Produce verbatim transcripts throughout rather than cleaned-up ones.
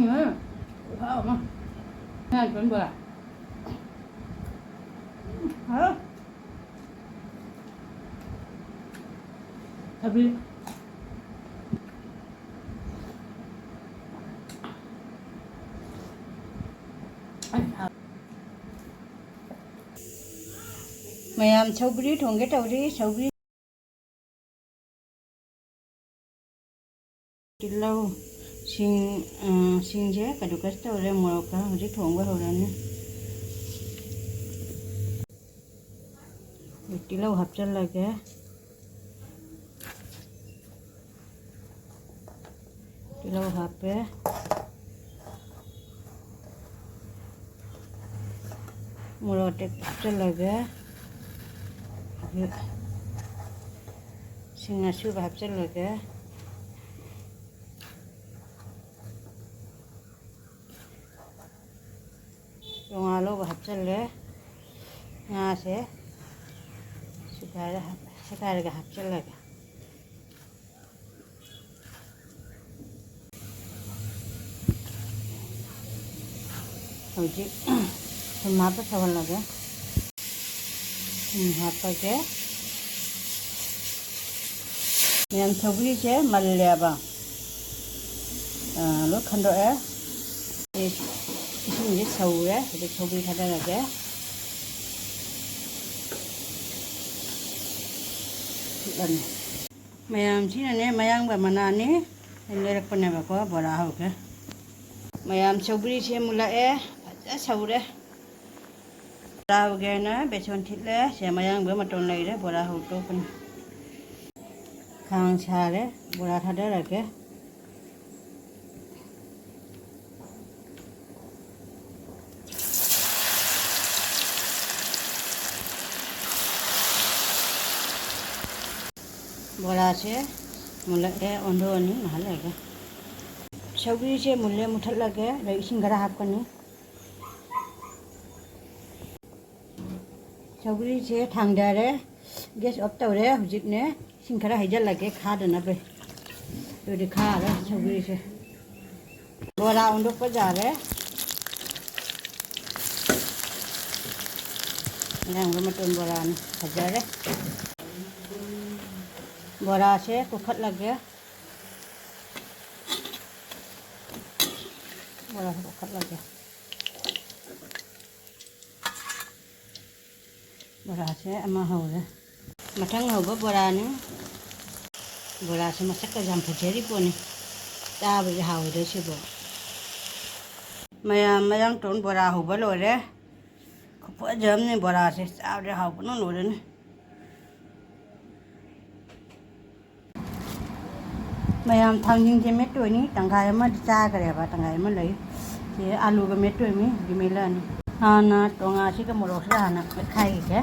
ꯎꯝ, ꯈꯨꯍꯥꯎ ꯑꯃ꯫ ꯉꯥ ꯏꯔꯣꯟꯕ꯫ ꯍꯥꯎ꯫ ꯊꯕꯤ꯫ ꯃꯌꯥꯝ ꯁꯧꯒ꯭ꯔꯤ ꯊꯣꯡꯒꯦ ꯇꯧꯔꯤ꯫ ꯁꯧꯒ꯭ꯔꯤ꯫ ꯇꯤꯜꯍꯧ, ꯁꯤꯡ, ꯑ, ꯁꯤꯡꯁꯦ ꯀꯗꯨꯀꯁ ꯇꯧꯔꯦ, ꯃꯣꯔꯣꯛꯀ ꯍꯧꯖꯤꯛ ꯊꯣꯡꯕ ꯍꯧꯔꯅꯤ꯫ ꯇꯤꯜꯍꯧ ꯍꯥꯞꯆꯜꯂꯒꯦ꯫ ꯇꯤꯜꯍꯧ ꯍꯥꯞꯄꯦ꯫ ꯃꯣꯔꯣꯛ ꯑꯇꯦꯛꯄ ꯍꯥꯞꯆꯜꯂꯒꯦ꯫ ꯁꯤꯡ ꯑꯁꯨꯕ ꯍꯥꯞꯆꯜꯂꯒꯦ꯫ ꯆꯣꯉꯥ ꯂꯧꯕ ꯍꯥꯞꯆꯜꯂꯦ꯫ ꯉꯥꯁꯦ ꯁꯨꯒꯥꯏꯔ-, ꯁꯨꯒꯥꯏꯔꯒ ꯍꯥꯞꯆꯜꯂꯒꯦ꯫ ꯍꯧꯖꯤꯛ ꯊꯨꯝ ꯍꯥꯞꯄ ꯁꯧꯍꯜꯂꯒꯦ꯫ ꯊꯨꯝ ꯍꯥꯞꯄꯒꯦ꯫ ꯃꯌꯥꯝ ꯁꯧꯒ꯭ꯔꯤꯁꯦ ꯃꯜꯂꯦꯕ꯫ ꯑ, ꯂꯣꯏ ꯈꯟꯗꯣꯛꯑꯦ꯫ ꯑꯦ, ꯏꯁꯤꯡꯁꯦ ꯁꯧꯔꯦ꯫ ꯍꯧꯖꯤꯛ ꯁꯧꯒ꯭ꯔꯤ ꯊꯥꯗꯔꯒꯦ꯫ ꯐꯨꯠꯂꯅꯤ꯫ ꯃꯌꯥꯝꯁꯤꯅꯅꯦ ꯃꯌꯥꯡꯕ ꯃꯅꯥꯅꯤ꯫ ꯑꯩ ꯂꯩꯔꯛꯄꯅꯦꯕꯀꯣ, ꯕꯣꯔꯥ ꯍꯧꯒꯦ꯫ ꯃꯌꯥꯝ ꯁꯧꯒ꯭ꯔꯤꯁꯦ ꯃꯨꯜꯂꯛꯑꯦ, ꯐꯖ ꯁꯧꯔꯦ꯫ ꯕꯣꯔꯥ ꯍꯧꯒꯦꯅ ꯕꯦꯁꯣꯟ ꯊꯤꯠꯂꯦ꯫ ꯁꯦ ꯃꯌꯥꯡꯕ ꯃꯇꯣꯟ ꯂꯩꯔꯦ, ꯕꯣꯔꯥ ꯍꯧꯗꯣꯛꯄꯅꯤ꯫ ꯈꯥꯡ ꯁꯥꯔꯦ, ꯕꯣꯔꯥ ꯊꯥꯗꯔꯒꯦ꯫ ꯕꯣꯔꯥꯁꯦ ꯃꯨꯜꯂꯛꯑꯦ, ꯑꯣꯟꯊꯣꯛꯑꯅꯤ ꯉꯥꯏꯍꯥꯛ ꯂꯩꯔꯒ꯫ ꯁꯧꯒ꯭ꯔꯤꯁꯦ ꯃꯨꯜꯂꯦ, ꯃꯨꯊꯠꯂꯒꯦ, ꯑꯗ ꯏꯁꯤꯡ ꯈꯔ ꯍꯥꯞꯀꯅꯤ꯫ ꯁꯧꯒ꯭ꯔꯤꯁꯦ ꯊꯥꯡꯗꯔꯦ, ꯒ꯭ꯌꯥꯁ ꯑꯣꯐ ꯇꯧꯔꯦ꯫ ꯍꯧꯖꯤꯛꯅꯦ ꯏꯁꯤꯡ ꯈꯔ ꯍꯩꯖꯤꯜꯂꯒꯦ ꯈꯥꯗꯅꯕ꯫ ꯑꯗꯨꯗꯤ ꯈꯥꯔꯦ ꯁꯧꯒ꯭ꯔꯤꯁꯦ꯫ ꯕꯣꯔꯥ ꯍꯧꯗꯣꯛꯄ ꯌꯥꯔꯦ꯫ ꯃꯌꯥꯝꯒꯤ ꯃꯇꯣꯟ ꯕꯣꯔꯥꯅꯤ꯫ ꯐꯖꯔꯦ꯫ ꯕꯣꯔꯥꯁꯦ ꯀꯣꯠꯈꯠꯂꯒꯦ꯫ ꯕꯣꯔꯥꯁꯦ ꯀꯣꯠꯈꯠꯂꯒꯦ꯫ ꯕꯣꯔꯥꯁꯦ ꯑꯃ ꯍꯧꯔꯦ꯫ ꯃꯊꯪ ꯍꯧꯕ ꯕꯣꯔꯥꯅꯤ꯫ ꯕꯣꯔꯥꯁꯦ ꯃꯁꯛꯀ ꯌꯥꯝ ꯐꯖꯔꯤ ꯄꯣꯠꯅꯤ꯫ ꯆꯥꯕꯁꯦ ꯍꯥꯎꯋꯤꯗ ꯁꯤꯕꯨ꯫ ꯃꯌꯥꯝ, ꯃꯌꯥꯡꯇꯣꯟ ꯕꯣꯔꯥ ꯍꯧꯕ ꯂꯣꯏꯔꯦ꯫ ꯈꯨꯐꯖ ꯑꯃꯅꯤ ꯕꯣꯔꯥꯁꯦ꯫ ꯆꯥꯕꯗꯤ ꯍꯥꯎꯕꯅ ꯂꯣꯏꯔꯅꯤ꯫ ꯃꯌꯥꯝ, ꯊꯥꯡꯖꯤꯡꯁꯦ ꯃꯦꯠꯇꯣꯏꯅꯤ꯫ ꯇꯪꯈꯥꯏ ꯑꯃꯗꯤ ꯆꯥꯈ꯭ꯔꯦꯕ, ꯇꯪꯈꯥꯏ ꯑꯃ ꯂꯩ꯫ ꯁꯤ ꯑꯂꯨꯒ ꯃꯦꯠꯇꯣꯏꯅꯤ, ꯍꯧꯖꯤꯛ ꯃꯦꯠꯂꯛꯑꯅꯤ꯫ ꯍꯥꯟꯅ ꯇꯣꯉꯥꯁꯤꯒ ꯃꯣꯔꯣꯛꯁꯤꯒ ꯍꯥꯟꯅ ꯃꯦꯠꯈꯥꯏꯈꯤꯒꯦ꯫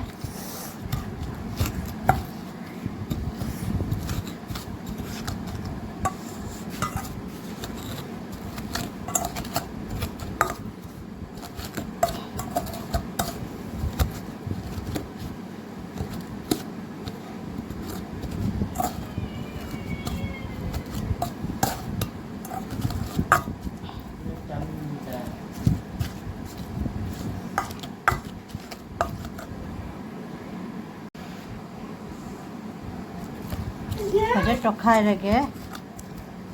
ꯐꯖꯅ ꯇꯣꯠꯈꯥꯏꯔꯒꯦ꯫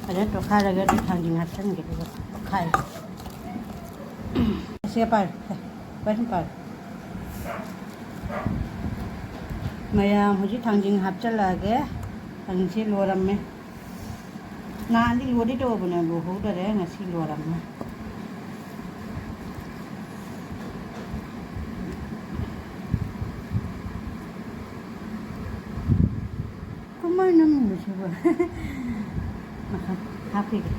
ꯐꯖꯅ ꯇꯣꯠꯈꯥꯏꯔꯒ ꯑꯗꯨ ꯊꯥꯡꯖꯤꯡ ꯍꯥꯞꯆꯤꯟꯒꯦ, ꯑꯗꯨꯒ ꯇꯣꯠꯈꯥꯏꯔꯒꯦ꯫ ꯁꯦ ꯄꯥꯏꯔꯣ, ꯁꯦ, ꯄꯥꯏꯔꯣ, ꯄꯥꯏꯔꯣ꯫ ꯃꯌꯥꯝ, ꯍꯧꯖꯤꯛ ꯊꯥꯡꯖꯤꯡ ꯍꯥꯞꯆꯤꯜꯂꯛꯑꯒꯦ꯫ ꯊꯥꯡꯖꯤꯡꯁꯤ ꯂꯣꯏꯔꯝꯃꯦ꯫ ꯅꯍꯥꯟꯗꯤ ꯂꯣꯏꯗꯤ ꯇꯧꯕꯅꯦ, ꯂꯣꯏꯍꯧꯗꯔꯦ, ꯉꯁꯤ ꯂꯣꯏꯔꯝꯃꯦ꯫ ꯀꯃꯥꯏꯅ ꯅꯝꯃꯤꯅꯣ ꯁꯤꯕꯣ? ꯃꯈꯜ ꯍꯥꯞꯄꯤꯒꯦ꯫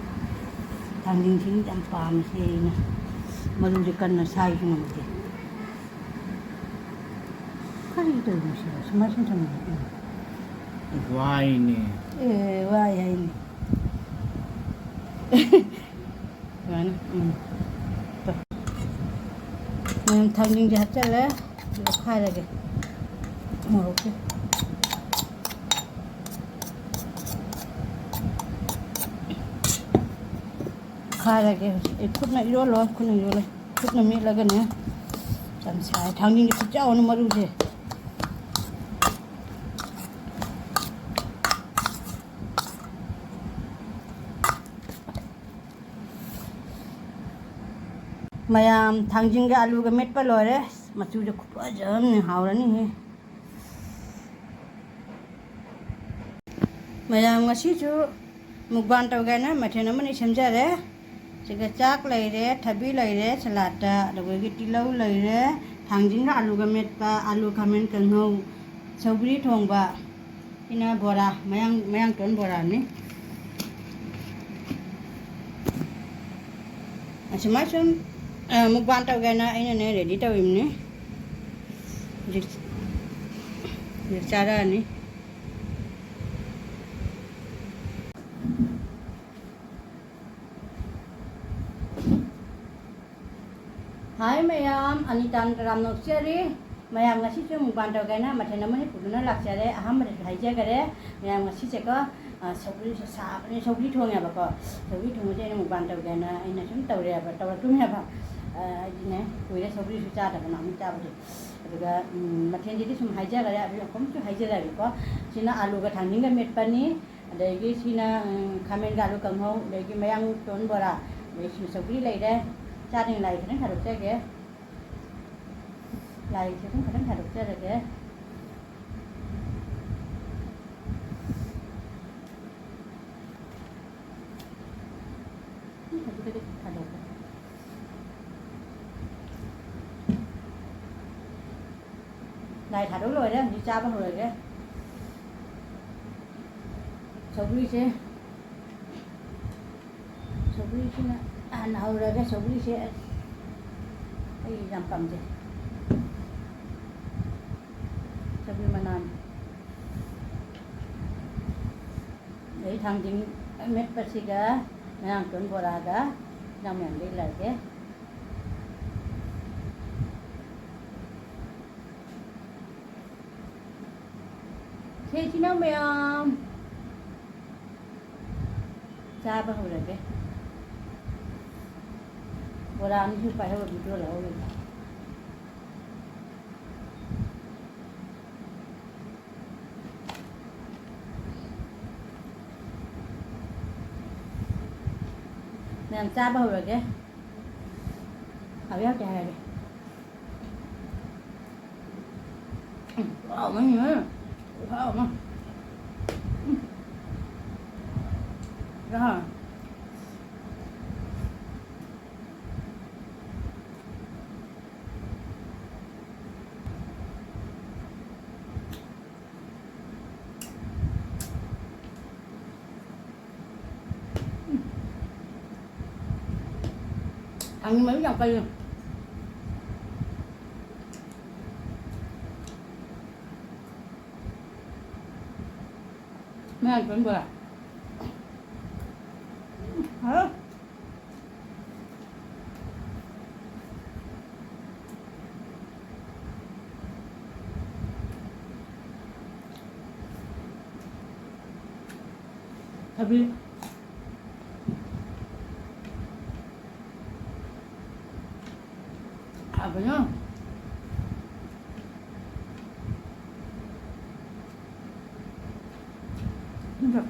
ꯊꯥꯡꯖꯤꯡꯁꯤꯅꯤ ꯌꯥꯝ ꯄꯥꯝꯃꯤꯁꯦ ꯑꯩꯅ꯫ ꯃꯔꯨꯁꯦ ꯀꯟꯅ ꯁꯥꯏꯁꯨ ꯉꯝꯗꯦ꯫ ꯀꯔꯤ ꯇꯧꯔꯤꯅꯣ ꯁꯤꯕꯣ? ꯁꯨꯃꯥꯏ ꯁꯨꯝ ꯊꯝꯃꯤꯅꯣ? ꯎꯝ꯫ ꯋꯥꯏꯅꯦ꯫ ꯑꯦ, ꯋꯥꯏ ꯍꯥꯏꯅꯦ꯫ ꯁꯨꯃꯥꯏꯅ, ꯎꯝ꯫ ꯇꯣ꯫ ꯎꯝ, ꯊꯥꯡꯖꯤꯡꯁꯦ ꯍꯥꯞꯆꯜꯂꯦ꯫ ꯑꯗꯨꯒ ꯈꯥꯏꯔꯒꯦ꯫ ꯃꯣꯔꯣꯛꯁꯦ꯫ ꯍꯥꯏꯔꯒꯦ ꯍꯧꯖꯤꯛ ꯑꯩ ꯈꯨꯠꯅ ꯏꯔꯣꯜꯂꯣꯏ, ꯈꯨꯠꯅ ꯏꯔꯣꯜꯂꯣꯏ, ꯈꯨꯠꯅ ꯃꯦꯠꯂꯒꯅꯦ ꯌꯥꯝ ꯁꯥꯏ꯫ ꯊꯥꯡꯖꯤꯡꯒꯤ ꯈꯨꯠꯆꯥꯎꯅ ꯃꯔꯨꯁꯦ꯫ ꯃꯌꯥꯝ, ꯊꯥꯡꯖꯤꯡꯒ ꯑꯂꯨꯒ ꯃꯦꯠꯄ ꯂꯣꯏꯔꯦ꯫ ꯃꯆꯨꯁꯦ ꯈꯨꯐꯖ ꯑꯃꯅꯤ, ꯍꯥꯎꯔꯅꯤꯍꯦ꯫ ꯃꯌꯥꯝ, ꯉꯁꯤꯁꯨ ꯃꯨꯛꯕꯥꯡ ꯇꯧꯒꯦꯅ ꯃꯊꯦꯜ ꯑꯃꯅꯤ ꯁꯦꯝꯖꯔꯦ꯫ ꯁꯤꯒ ꯆꯥꯛ ꯂꯩꯔꯦ, ꯊꯕꯤ ꯂꯩꯔꯦ, ꯁꯂꯥꯠꯇ, ꯑꯗꯨꯗꯒꯤ ꯇꯤꯜꯍꯧ ꯂꯩꯔꯦ, ꯊꯥꯡꯖꯤꯡꯒ ꯑꯂꯨꯒ ꯃꯦꯠꯄ, ꯑꯂꯨ ꯈꯥꯃꯦꯟ ꯀꯥꯡꯍꯧ, ꯁꯧꯒ꯭ꯔꯤ ꯊꯣꯡꯕ, ꯁꯤꯅ ꯕꯣꯔꯥ, ꯃꯌꯥꯡ, ꯃꯌꯥꯡꯇꯣꯟ ꯕꯣꯔꯥꯅꯤ꯫ ꯑꯁꯨꯃꯥꯏ ꯁꯨꯝ, ꯑ, ꯃꯨꯛꯕꯥꯡ ꯇꯧꯒꯦꯅ ꯑꯩꯅꯅꯦ ꯔꯦꯗꯤ ꯇꯧꯔꯤꯕꯅꯤ꯫ ꯍꯧꯖꯤꯛ, ꯍꯧꯖꯤꯛ ꯆꯥꯔꯛꯑꯅꯤ꯫ ꯍꯥꯏ ꯃꯌꯥꯝ, ꯑꯅꯤꯇꯥꯟ ꯇꯔꯥꯝ ꯅꯣꯛꯆꯔꯤ꯫ ꯃꯌꯥꯝ, ꯉꯁꯤꯁꯨ ꯃꯨꯛꯕꯥꯡ ꯇꯧꯒꯦꯅ ꯃꯊꯦꯜ ꯑꯃꯅꯤ ꯄꯨꯗꯨꯅ ꯂꯥꯛꯆꯔꯦ꯫ ꯑꯍꯥꯟꯕꯗꯁꯨ ꯍꯥꯏꯖꯈꯔꯦ, ꯃꯌꯥꯝ, ꯉꯁꯤꯁꯦꯀꯣ, ꯑ, ꯁꯧꯒ꯭ꯔꯤꯁꯦ ꯁꯥꯕꯅꯦ, ꯁꯧꯒ꯭ꯔꯤ ꯊꯣꯡꯉꯦꯕꯀꯣ꯫ ꯁꯧꯒ꯭ꯔꯤ ꯊꯣꯡꯕꯁꯦ ꯑꯩꯅ ꯃꯨꯛꯕꯥꯡ ꯇꯧꯒꯦꯅ ꯑꯩꯅ ꯁꯨꯝ ꯇꯧꯔꯦꯕ, ꯇꯧꯔꯛꯇꯣꯏꯅꯦꯕ꯫ ꯑ, ꯑꯩꯗꯤꯅꯦ, ꯀꯨꯏꯔꯦ ꯁꯧꯒ꯭ꯔꯤꯁꯨ ꯆꯥꯗꯕ, ꯅꯍꯥꯟꯃꯨꯛ ꯆꯥꯕꯗꯤ꯫ ꯑꯗꯨꯒ, ꯎꯝ, ꯃꯊꯦꯜꯁꯤꯗꯤ ꯁꯨꯝ ꯍꯥꯏꯖꯈꯔꯦ, ꯑꯗꯨ ꯑꯃꯨꯛꯁꯨ ꯍꯥꯏꯖꯔꯒꯦꯀꯣ꯫ ꯁꯤꯅ ꯑꯂꯨꯒ ꯊꯥꯡꯖꯤꯡꯒ ꯃꯦꯠꯄꯅꯤ꯫ ꯑꯗꯒꯤ ꯁꯤꯅ, ꯎꯝ, ꯈꯥꯃꯦꯟꯒ ꯑꯂꯨ ꯀꯥꯡꯍꯧ, ꯑꯗꯒꯤ ꯃꯌꯥꯡꯇꯣꯟ ꯕꯣꯔꯥ, ꯑꯗꯒꯤ ꯁꯤꯡꯖꯨ ꯁꯧꯒ꯭ꯔꯤ ꯂꯩꯔꯦ꯫ ꯆꯥꯗ꯭ꯔꯤꯉꯩ ꯂꯥꯏ ꯈꯤꯇꯪ ꯊꯥꯗꯣꯛꯆꯒꯦ꯫ ꯂꯥꯏꯁꯦ ꯑꯗꯨꯝ ꯈꯤꯇꯪ ꯊꯥꯗꯣꯛꯆꯔꯒꯦ꯫ ꯎꯝ, ꯈꯖꯤꯛ ꯈꯖꯤꯛ ꯊꯥꯗꯣꯛꯀꯦ꯫ ꯂꯥꯏ ꯊꯥꯗꯣꯛ ꯂꯣꯏꯔꯦ, ꯍꯧꯖꯤꯛ ꯆꯥꯕ ꯍꯧꯔꯒꯦ꯫ ꯁꯧꯒ꯭ꯔꯤꯁꯦ, ꯁꯧꯒ꯭ꯔꯤꯁꯤꯅ ꯍꯥꯟꯅ ꯍꯧꯔꯒꯦ꯫ ꯁꯧꯒ꯭ꯔꯤꯁꯦ ꯑꯩ ꯌꯥꯝ ꯄꯥꯝꯖꯩ, ꯁꯧꯒ꯭ꯔꯤ ꯃꯅꯥꯅꯤ꯫ ꯑꯗꯩ ꯊꯥꯡꯖꯤꯡ ꯃꯦꯠꯄꯁꯤꯒ ꯃꯌꯥꯡꯇꯣꯟ ꯕꯣꯔꯥꯒ ꯏꯅꯥꯎ ꯃꯌꯥꯝꯗ ꯏꯜꯂꯛꯑꯒꯦ꯫ ꯁꯦ, ꯏꯆꯤꯟ ꯏꯅꯥꯎ ꯃꯌꯥꯝ, ꯆꯥꯕ ꯍꯧꯔꯒꯦ꯫ ꯕꯣꯔꯥ ꯑꯅꯤꯁꯨ ꯄꯥꯏꯍꯧꯔ video ꯂꯧꯍꯧꯔꯤꯕ꯫ ꯃꯌꯥꯝ ꯆꯥꯕ ꯍꯧꯔꯒꯦ꯫ ꯍꯥꯎꯏ ꯍꯥꯎꯇꯦ ꯍꯥꯏꯔꯒꯦ꯫ ꯎꯝ, ꯈꯨꯍꯥꯎ ꯑꯃꯅꯤꯍꯦ꯫ ꯈꯨꯍꯥꯎ ꯑꯃ꯫ ꯎꯝ꯫ ꯌꯥ꯫ ꯊꯥꯡꯖꯤꯡ ꯃꯍꯤ ꯌꯥꯝ ꯀꯜꯂꯤ꯫ ꯃꯌꯥꯝ ꯆꯪꯕ꯭ꯔꯥ? ꯍꯥ? ꯊꯕꯤ꯫ ꯍꯥꯎꯕꯅ꯫ ꯁꯤꯟꯗ꯭ꯔꯣ?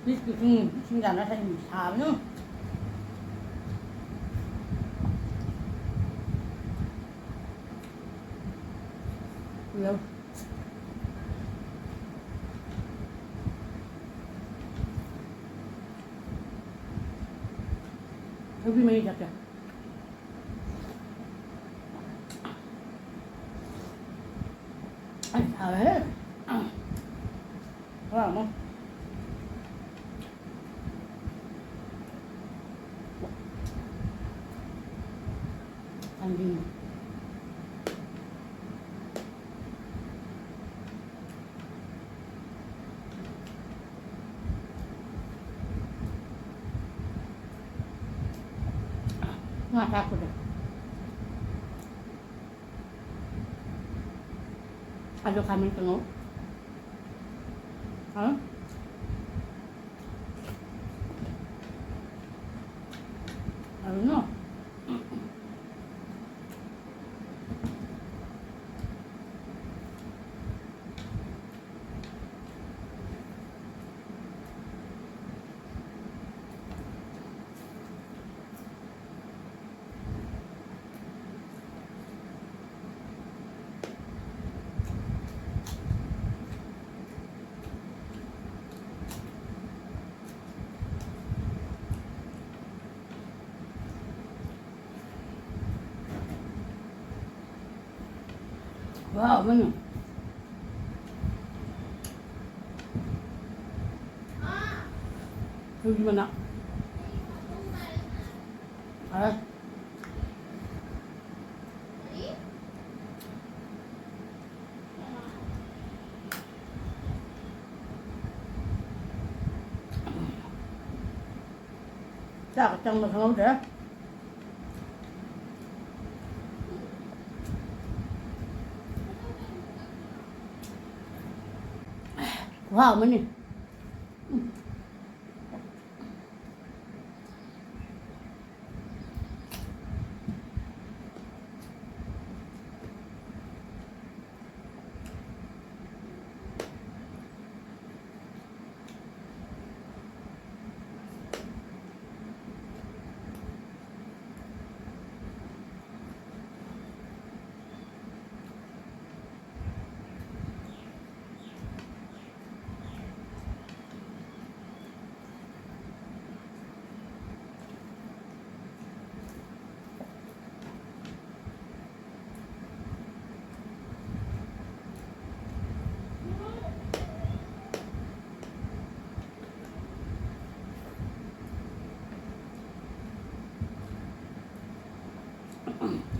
ꯐ꯭ꯔꯤꯖꯀꯤ ꯏꯁꯤꯡ, ꯏꯁꯤꯡ ꯌꯥꯅ ꯊꯛꯏꯅꯤ, ꯁꯥꯕꯅ꯫ ꯂꯧ꯫ ꯊꯕꯤ ꯃꯍꯤ ꯊꯛꯀꯦ꯫ ꯑꯁ, ꯍꯥꯎꯋꯦꯍꯦ꯫ ꯈꯔ ꯑꯃ꯫ ꯊꯥꯡꯖꯤꯡ꯫ ꯉꯥ ꯑꯇꯥꯎꯕꯗꯣ꯫ ꯑꯗꯣ ꯈꯥꯃꯦꯟ ꯀꯥꯡꯉꯧ꯫ ꯍꯥꯎ꯫ ꯀꯩꯅꯣ? ꯈꯨꯍꯥꯎ ꯑꯃꯅꯤ꯫ ꯊꯣꯏꯕꯤ ꯃꯅꯥ꯫ ꯑ꯫ ꯆꯥꯛ ꯆꯪꯕ ꯈꯪꯍꯧꯗ꯭ꯔꯦ꯫ ꯈꯨꯍꯥꯎ ꯑꯃꯅꯤ꯫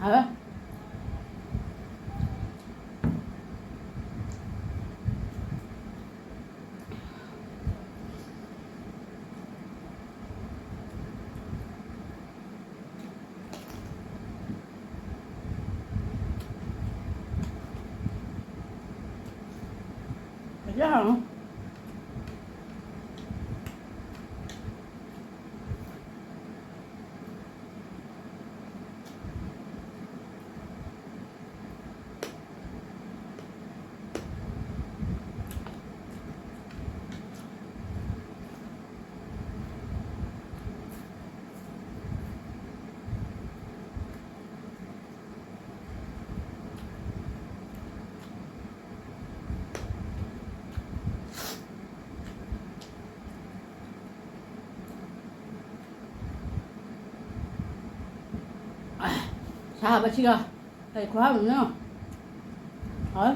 ꯍꯥꯎꯋꯦ꯫ ꯐꯖꯅ ꯍꯥꯎꯉꯣ꯫ ꯁꯥꯕꯁꯤꯒ ꯀꯩ ꯈꯨꯍꯥꯎꯅꯣ ꯌꯦꯡꯉꯣ꯫ ꯍꯥꯎꯋꯦ꯫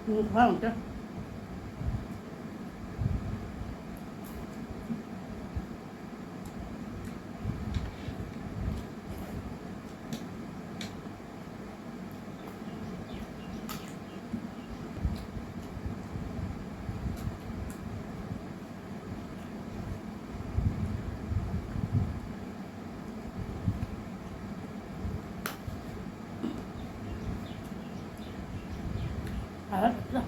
ꯎꯝ, ꯈꯔ ꯑꯃꯨꯛꯇ꯫ ꯐꯔꯦ, ꯐꯖꯅ꯫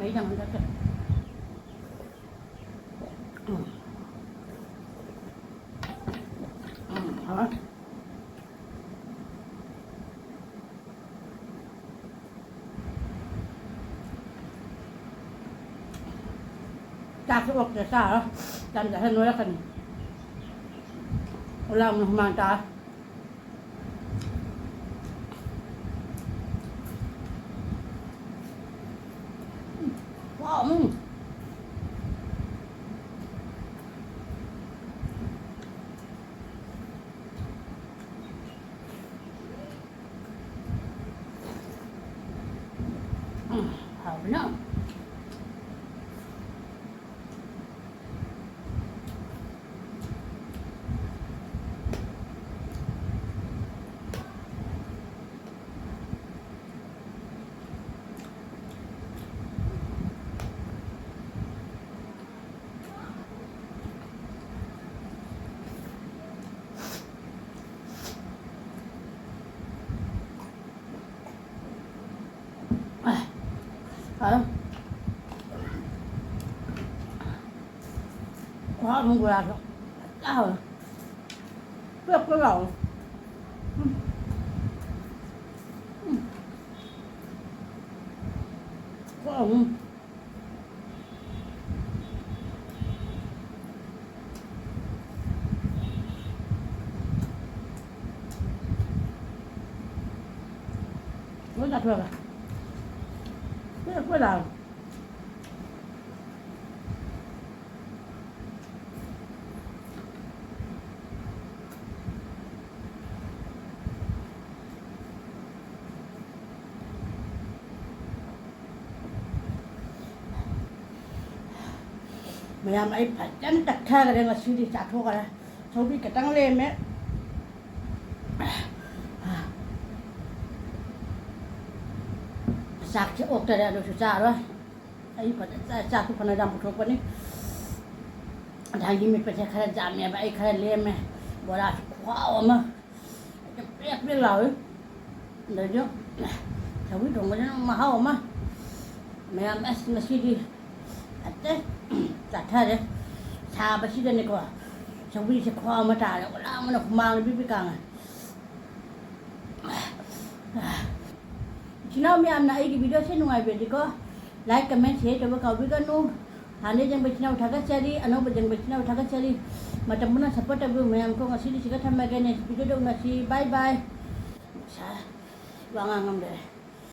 ꯃꯩ ꯆꯪꯍꯟꯗ꯭ꯔꯁꯦ꯫ ꯎꯝ꯫ ꯎꯝ, ꯍꯥꯎꯔꯦ꯫ ꯆꯥꯛꯁꯨ ꯑꯣꯛꯇ ꯆꯥꯔꯣꯏ꯫ ꯌꯥꯝ ꯆꯥꯁꯟ ꯅꯣꯏꯔꯛꯀꯅꯤ꯫ ꯈꯨꯂꯥꯡꯅ ꯍꯨꯃꯥꯡ ꯇꯥꯔꯦ꯫ ꯎꯝ꯫ ꯎꯝ, ꯍꯥꯎꯕꯅ꯫ ꯑ, ꯈꯨꯍꯥꯎ ꯑꯃ ꯕꯣꯔꯥꯁꯨ꯫ ꯐꯖꯅ ꯍꯥꯎꯋꯦ꯫ ꯄꯦꯠ ꯄꯦꯠ ꯂꯥꯎꯋꯦ꯫ ꯎꯝ꯫ ꯎꯝ꯫ ꯈꯨꯍꯥꯎ ꯑꯃ꯫ ꯂꯣꯏ ꯆꯥꯊꯣꯛꯑꯒ꯫ ꯄꯦꯠ ꯄꯦꯠ ꯂꯥꯎꯋꯦ꯫ ꯃꯌꯥꯝ, ꯑꯩ ꯐꯖꯅ ꯇꯛꯊꯈ꯭ꯔꯦ ꯉꯁꯤꯗꯤ, ꯆꯥꯊꯣꯛꯈ꯭ꯔꯦ꯫ ꯁꯧꯒ꯭ꯔꯤ ꯈꯤꯇꯪ ꯂꯦꯝꯃꯦ꯫ ꯆꯥꯛꯁꯦ ꯑꯣꯛꯇꯔꯦ, ꯑꯗꯨꯁꯨ ꯆꯥꯔꯣꯏ꯫ ꯑꯩ ꯐꯖꯅ ꯆꯥ-, ꯆꯥꯛꯁꯨ ꯐꯅ ꯌꯥꯝ ꯄꯨꯊꯣꯛꯄꯅꯤ꯫ ꯊꯥꯡꯖꯤꯡ ꯃꯦꯠꯄꯁꯦ ꯈꯔ ꯌꯥꯝꯃꯦꯕ, ꯑꯩ ꯈꯔ ꯂꯦꯝꯃꯦ꯫ ꯕꯣꯔꯥꯁꯨ ꯈꯨꯍꯥꯎ ꯑꯃ, ꯄ꯭ꯔꯦꯛ ꯄ꯭ꯔꯦꯛ ꯂꯥꯎꯏ꯫ ꯑꯗꯩꯗꯤ ꯁꯧꯒ꯭ꯔꯤ ꯊꯣꯡꯕꯁꯤꯅ ꯃꯍꯥꯎ ꯑꯃ꯫ ꯃꯌꯥꯝ, ꯑꯁ, ꯉꯁꯤꯗꯤ ꯐꯖꯅ ꯆꯥꯊꯔꯦ꯫ ꯁꯥꯕꯁꯤꯗꯅꯦꯀꯣ, ꯁꯧꯒ꯭ꯔꯤꯁꯦ ꯈꯨꯍꯥꯎ ꯑꯃ ꯇꯥꯔꯦ꯫ ꯑꯣꯂꯥ ꯑꯃꯅ ꯍꯨꯃꯥꯡ ꯕꯤꯕꯤ ꯀꯥꯡꯉꯦ꯫ ꯏꯆꯤꯟ ꯏꯅꯥꯎ ꯃꯌꯥꯝꯅ ꯑꯩꯒꯤ videoꯁꯦ ꯅꯨꯡꯉꯥꯏꯕꯤꯔꯗꯤꯀꯣ, like, comment, share ꯇꯧꯕ ꯀꯥꯎꯕꯤꯒꯅꯨ꯫ ꯍꯥꯟꯅ ꯌꯦꯡꯕ ꯏꯆꯤꯟ ꯏꯅꯥꯎ ꯊꯥꯒꯠꯆꯔꯤ, ꯑꯅꯧꯕ ꯌꯦꯡꯕ ꯏꯆꯤꯟ ꯏꯅꯥꯎ ꯊꯥꯒꯠꯆꯔꯤ꯫ ꯃꯇꯝ ꯄꯨꯝꯅ support ꯇꯧꯕꯤꯌꯨ ꯃꯌꯥꯝ ꯀꯣ꯫ ꯉꯁꯤꯗꯤ ꯁꯤꯒ ꯊꯝꯃꯒꯦ, next videoꯗ ꯎꯅꯁꯤ꯫ Bye bye꯫ ꯁꯥ-, ꯋꯥ ꯉꯥꯡ ꯉꯝꯗꯔꯦ꯫